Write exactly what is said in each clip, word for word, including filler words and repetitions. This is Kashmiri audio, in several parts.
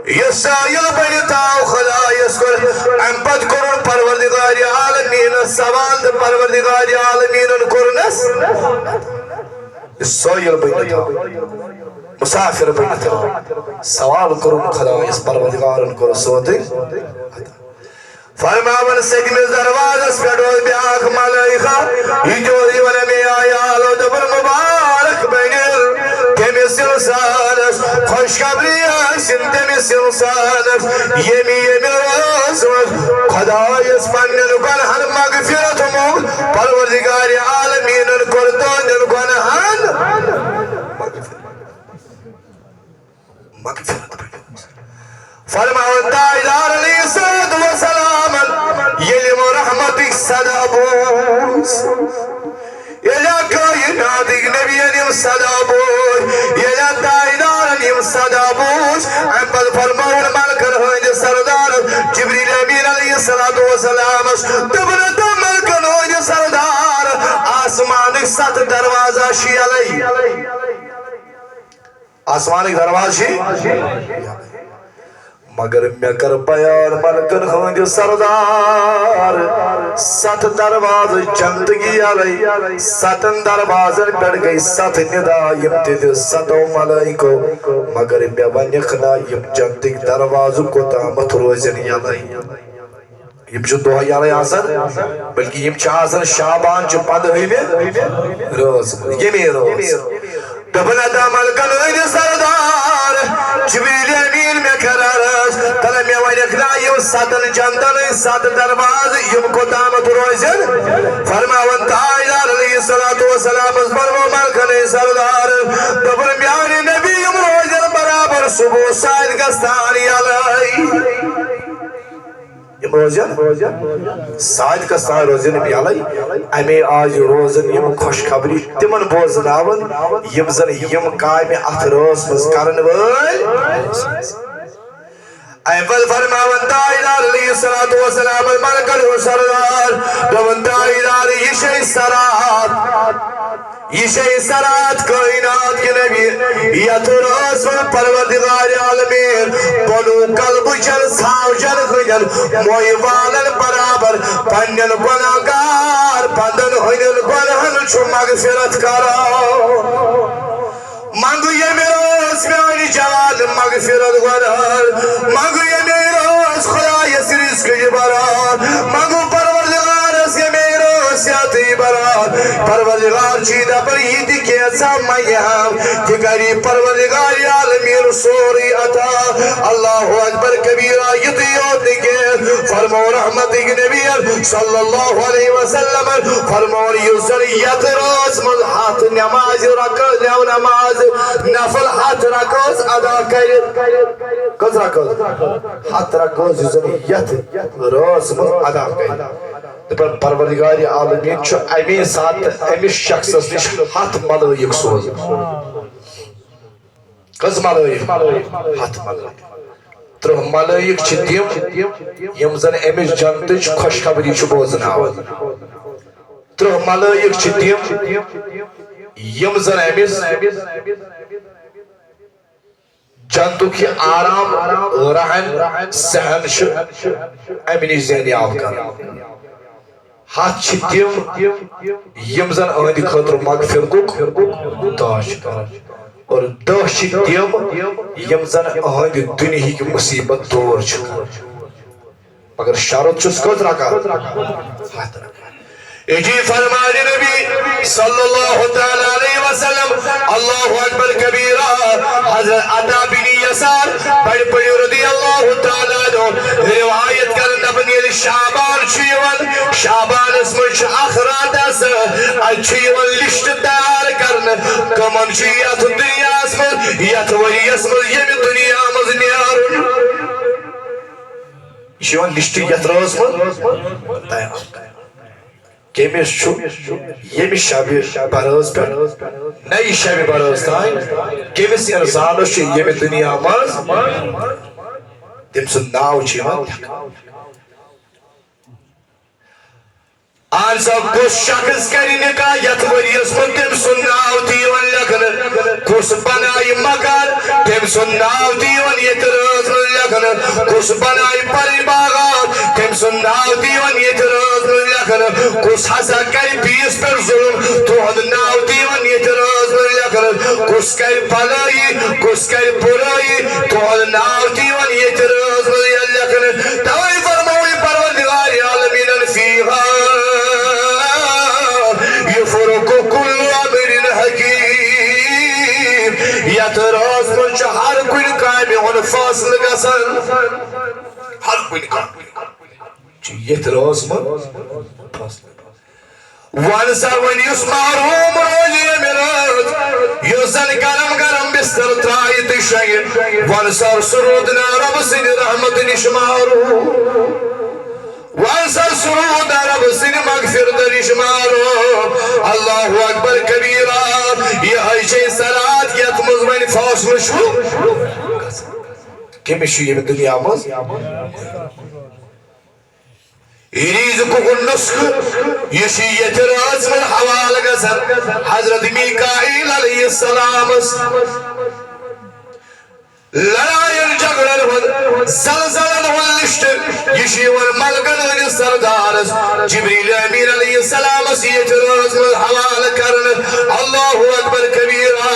یہِ سٲیِل بٔنِتھ آو خۄدایَس کُن۔ اَمہِ پتہٕ کوٚرُن پروردگارِ عالمیٖنَس سوال تہٕ پروردگارِ عالمیٖنَن کوٚرنَس یہِ سٲیِل بٔنِتھ آو، مُسافِر بٔنِتھ آو۔ سوال کوٚرُن خۄدایَس، پروردگارَن کوٚر سوتٕے۔ فرماوان، سٔتمِس دروازس پٮ۪ٹھ اوس بیٛاکھ ملٲیکہ۔ یہِ تہِ اوس یِوان اَمے آیہِ آلو، دوٚپُن، مُبارک بٔنِل تٔمِس اِنسانس، خۄشخبری ٲسِن تٔمِس اِنسانس، ییٚمہِ، ییٚمہِ رٲژ منٛز خۄدایس پننٮ۪ن گۄنہن مغفرت منٛگ، پروردگارِ عالمیٖنن کوٚر تُہنٛدٮ۪ن گۄنہن مغفرت۔ مغفرت بٔنِو۔ فرماوان تاجدار علیہ الصلوۃ والسلامن ییٚلہِ یِمو رحمتٕکۍ صدا بوٗز، ییٚلہِ کائناتٕکۍ نبیَن یِم صدا بوٗز، ییٚلہِ تاجدارن یِم صدا بوٗز، اَمہِ پتہٕ فرمووُن ملکن ہٕنٛدِ سردار جبریل امین علیہ الصلوۃ والسلامس، دوٚپُن، تہٕ ملکن ہٕنٛدِ سردار، آسمانٕکۍ ستھ دروازٕ چھِ یَلَے۔ آسمانٕکۍ دروازٕ چھِ، مگر مےٚ کٔر بیان ملکن ہٕنٛدِ سردار، ستھ دروازٕ جنتٕکۍ یَلَے، ستن دروازن پٮ۪ٹھ گٔے ستھ ندا، یِم تہِ دِ ستو ملٲیکو، مگر مےٚ ونکھ نہ یِم جنتٕکۍ دروازٕ کوٚتامَتھ روزن یَلَے۔ یِم چھِ دۄہ یَلَے آسان، بلکہِ یِم چھِ آسان شعبان چہِ پنٛدہٲیمہِ رٲژ منٛز، ییٚمے رٲژ۔ دوٚپُن، ادا ملکن ہٕنٛدِ سردار جبریل امین، مےٚ کر عرض، تلہٕ مےٚ ونکھ نا یِم ستن جنتن ہٕنٛدۍ ستھ دروازٕ، یِم کوٚتامَتھ روزن؟ فرماوان تاجدار علیہ الصلوۃ والسلامس، فرمو ملکن ہٕنٛدۍ سردار، دوٚپُن، میانہِ نبی، یِم روزن برابر صبح سادِ گژھان یَلَے۔ یِم روزن سادِ گژھان روزن یِم یَلَے۔ اَمے آیہِ روزن یِم خۄشخبری تِمن بوزناوان، یِم زن یِم کامہِ اَتھ رٲژ منٛز کرن وٲلۍ۔ اَمہِ پتہٕ فرماوان تاجدار علیہ الصلوۃ والسلام ملکن ہُنٛد سردار، دوٚپُن، تاجدار، یہِ چھے صراط۔ یہِ چھے صراط کائنات کہِ نبی، یتھ رٲژ منٛز پروردگار عالمین بنو کلبہٕ چٮ۪ن ژھاوجن ہٕنٛدٮ۪ن مویہِ والن برابر پننٮ۪ن گۄناہگار بندن ہٕنٛدٮ۪ن گۄناہن چھُ مغفرت کران۔ منگہٕ ییٚمہِ رٲژ میانہِ جوان مغفرت گۄناہن، منگہٕ ییٚمہِ رٲژ خدایس رزقٕچ بران، منگہٕ پروردگارس ییٚمہِ رٲژ صحتٕچ بران۔ پروردگار چھُے دپان، یہِ تہِ کینٛژھا منگہِ ہم، تہِ کری پروردگار عالمین سورُے عطا۔ اللہ اکبر کبیرہ، یُتُے یوت نہٕ کینٛہہ، فرمو رحمتٕکۍ نبی صلی اللہ علیہ وسلم فرمون، یُس زن یتھ رٲژ منٛز ہتھ نمازِ رکعت، نو نماز نفل ہتھ رکعت ادا کرِ۔ کٔژ رکعت؟ ہتھ رکعت یُس زن یتھ رٲژ منٛز ادا کرِ۔ دپان پروردگار عالمین چھُ امی ساتہٕ أمِس شخصس نِش ہتھ ملٲیک سوزان۔ کٔژ ملٲیک؟ ہتھ ملٲیک۔ ترٕٛہ ملٲیک چھِ تِم، یِم زن أمِس جنتٕچ خۄشخبری چھِ بوزناوان۔ ترٕٛہ ملٲیک چھِ تِم، یِم زن أمِس جنتُک یہِ آرام، رہن سہن چھِ اَمہِ نِش زینیاب کران۔ ہتھ چھِ تِم، یِم زن أہنٛدِ خٲطرٕ مغفرتُک دعا چھِ کران۔ اور دَہ چھِ تِم، یِم زن أہنٛدِ دُنیہٕکۍ مُصیبت دور چھِ کران۔ مگر شرط چھُس کٔژ رکعت؟ ہتھ رکعت۔ اے جی فرمانے نبی صلی اللہ تعالیٰ علیہ وسلم، اللہ اکبر کبیرہ، حضرت عطا بن یسار بڑ پڑی رضی اللہ تعالیٰ عنہ روایت کرن دپن، ییٚلہِ شعبان چھُ یِوان، شعبانس منٛز چھُ اکھ رات آسان، اتہِ چھُ یِوان لسٹ تیار کرنہٕ، کٕمن چھُ یتھ دُنیاہس منٛز، یتھ ؤریس منٛز، ییٚمہِ دُنیا منٛز نیرُن۔ یہِ چھُ یِوان لسٹ یتھ رٲژ منٛز تیار۔ کٔمِس چھُ ییٚمہِ شبِ برٲژ پٮ۪ٹھ نَیہِ شبِ برٲژ تام، کٔمِس اِنسانَس چھُ ییٚمہِ دُنیا منٛز، تٔمۍ سُنٛد ناو چھُ یِوان لیکھنہٕ۔ اہن سا، کُس شخص کرِ نکاح یتھ ؤریس منٛز تٔمۍ سُنٛد ناو تہِ یِوان لیکھنہٕ؟ کُس بنایہِ مکان، تٔمۍ سُنٛد ناو تہِ یِوان ییٚتہِ رٲژ منٛز لیکھنہٕ؟ کُس بنایہِ پرٕنۍ باغات، تٔمۍ سُنٛد ناو تہِ یِوان ییٚتہِ رٲژ منٛز لیکھنہٕ؟ کُس ہسا کرِ بیٚیِس پٮ۪ٹھ ظلم، تُہُنٛد ناو تہِ یِوان ییٚتہِ رٲژ منٛز لیکھنہٕ؟ کُس کرِ بھلٲیی، کُس کرِ بُرٲیی، تُہُنٛد ناو تہِ یِوان ییٚتہِ رٲژ منٛز ییٚلہِ لیکھنہٕ؟ توے فرمووُے پروردگار عالمیٖنن، فیہا یفرق کل امر حکیم۔ یتھ رٲژ منٛز چھُ ہر کُنہِ کامہِ ہُنٛد فٲصلہٕ گژھان۔ ہر کُنہِ کامہِ چھُ یتھ رٲژ منٛز فٲصلہٕ۔ وَن سا وۄنۍ یُس محروم روزِ ییٚمہِ رٲژ، یُس زَن گرم گرم بستر ترٛایہِ تہٕ شۄنٛگہِ، وَن سا سُہ روٗد نا رۄبہٕ سٕنٛدِ رحمتہٕ نِش محروم۔ وَن سا سُہ روٗد نا رۄبہٕ سٕنٛدِ مغفرتہٕ نِش محروم۔ اللہ اکبر کبیرا۔ یِہوٚے چھے صراط یَتھ منٛز وۄنۍ فٲصلہٕ چھُ۔ کٔمِس چھُ ییٚمہِ دُنیا منٛز؟ رزقُک نسخہٕ، یہِ چھُ ییٚتہِ رٲژ منٛز حوالہٕ گژھان۔ حضرت میکائیل علیہ السلامس لڑاین جھگڑن ہُنٛد، زلزلن ہُنٛد لسٹ، یہِ چھُ یِوان ملکن ہٕنٛدِس سردارس جبریل امین علیہ السلامس ییٚتہِ رٲژ منٛز حوالہٕ کرنہٕ۔ اللہ اکبر کبیرا۔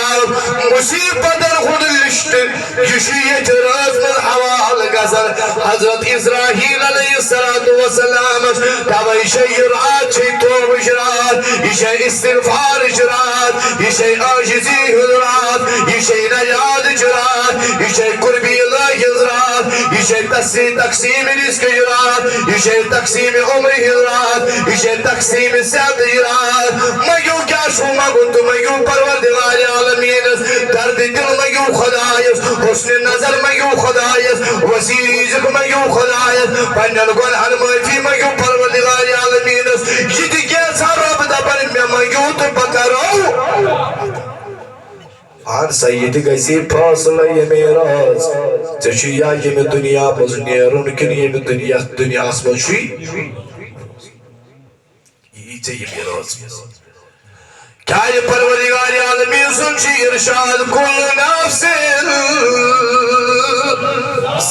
مصیبتن ہُنٛد لسٹ، یہِ چھُ ییٚتہِ رٲژ منٛز حوالہٕ گژھان حضرت اسرائیل علیہ الصلوۃ والسلامس۔ توے چھے یہِ رات چھے توبٕچ رات، یہِ چھے استغفارٕچ رات، یہِ چھے عاجزی ہٕنٛز رات، یہِ چھے نجاتٕچ رات، یہِ چھے قربی الہی ہٕنٛز رات، یہِ چھے تقسیٖم، تقسیٖم رزقٕچ رات، یہِ چھے تقسیٖم عمرِ ہٕنٛز رات، یہِ چھے تقسیٖم صحتٕچ رات۔ منٛگِو کیٛاہ چھُو منٛگُن تہٕ منٛگِو پروردگار عالمیٖنس۔ درد دل منٛگِو خدایس، حسن نظر منٛگِو خدایس، وسیع رزق منٛگِو خدایس، پننٮ۪ن گۄنہن معٲفی منٛگِو پروردگار عالمیٖنس۔ یہِ تہِ کینٛژھا رۄب دپان، مےٚ منٛگِو تہٕ بہٕ کرو۔ اہن سا، یہِ تہِ گژھِ فٲصلہٕ ییٚمے رٲژ۔ ژےٚ چھُ یا ییٚمہِ دُنیا منٛز نیرُن کِنہٕ ییٚمہِ دُنیا، دُنیاہس منٛز چھُے۔ یہِ یی ژےٚ یہِ میٖراث۔ کیٛازِ پروردگار عالمین سُنٛد چھُ ارشاد، کل نفس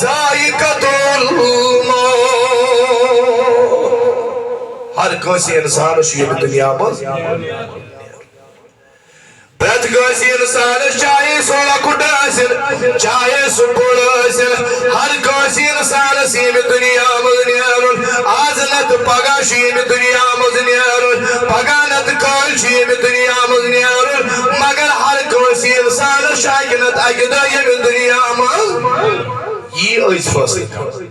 ذائقۃ الموت۔ ہر کٲنٛسہِ انسانس چھُ ییٚمہِ دُنیا منٛز پرٛٮ۪تھ کٲنٛسہِ اِنسانَس، چاہے سُہ لۄکُٹ ٲسِن، چاہے سُہ بوٚڑ ٲسِن، ہر کٲنٛسہِ اِنسانَس ییٚمہِ دُنیا منٛز نیرُن۔ آز نَتہٕ پگاہ چھُ ییٚمہِ دُنیا منٛز نیرُن، پگاہ نَتہٕ کٲلۍ چھُ ییٚمہِ دُنیا منٛز نیرُن، مگر ہر کٲنٛسہِ اِنسانَس چھُ اَکہِ نَتہٕ اَکہِ دۄہ ییٚمہِ دُنیا منٛز یی أسۍ فٲصلہٕ کرُن۔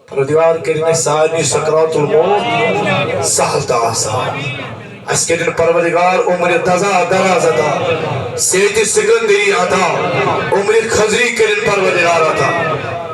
پروردگار کٔرِن اَسہِ سارنٕے سکرات الموت سہل تہٕ آسان۔ اَسہِ کٔرِن پروردگار عمر دزا دراز عطا، صحت سکندری عطا، عمر خضری کٔرِن پروردگار عطا۔